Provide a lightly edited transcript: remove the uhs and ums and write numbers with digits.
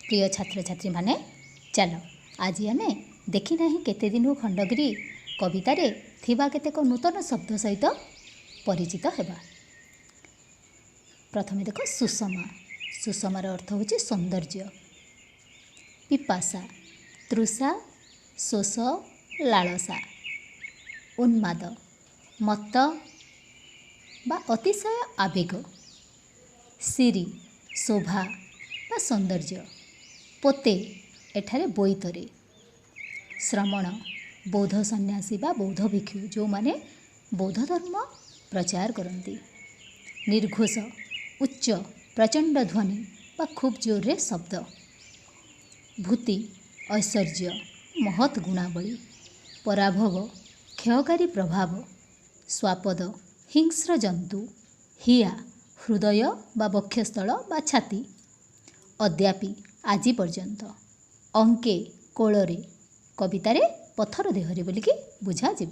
ପ୍ରିୟ ଛାତ୍ରଛାତ୍ରୀମାନେ, ଚାଲ ଆଜି ଆମେ ଦେଖିନାହିଁ କେତେ ଦିନୁ ଖଣ୍ଡଗିରି କବିତାରେ ଥିବା କେତେକ ନୂତନ ଶବ୍ଦ ସହିତ ପରିଚିତ ହେବା। ପ୍ରଥମେ ଦେଖ, ସୁଷମା। ସୁଷମାର ଅର୍ଥ ହେଉଛି ସୌନ୍ଦର୍ଯ୍ୟ। ପିପାସା, ତୃଷା, ଶୋଷ, ଲାଳସା। ଉନ୍ମାଦ, ମତ୍ତ ବା ଅତିଶୟ ଆବେଗ। ଶିରୀ, ଶୋଭା ବା ସୌନ୍ଦର୍ଯ୍ୟ। ପୋତେ, ଏଠାରେ ବୋଇତରେ। ଶ୍ରମଣ, ବୌଦ୍ଧ ସନ୍ନ୍ୟାସୀ ବା ବୌଦ୍ଧ ଭିକ୍ଷୁ, ଯେଉଁମାନେ ବୌଦ୍ଧ ଧର୍ମ ପ୍ରଚାର କରନ୍ତି। ନିର୍ଘୋଷ, ଉଚ୍ଚ ପ୍ରଚଣ୍ଡ ଧ୍ୱନି ବା ଖୁବ୍ ଜୋରରେ ଶବ୍ଦ। ଭୂତି, ଐଶ୍ୱର୍ଯ୍ୟ, ମହତ୍ ଗୁଣାବଳୀ। ପରାଭବ, କ୍ଷୟକାରୀ ପ୍ରଭାବ। ଶ୍ୱାପଦ, ହିଂସ୍ର ଜନ୍ତୁ। ହିଆ, ହୃଦୟ ବା ବକ୍ଷସ୍ଥଳ ବା ଛାତି। ଅଦ୍ୟାପି, ଆଜି ପର୍ଯ୍ୟନ୍ତ। ଅଙ୍କେ, କୋଳରେ। କବିତାରେ ପଥର ଦେହରେ ବୋଲିକି ବୁଝାଯିବ।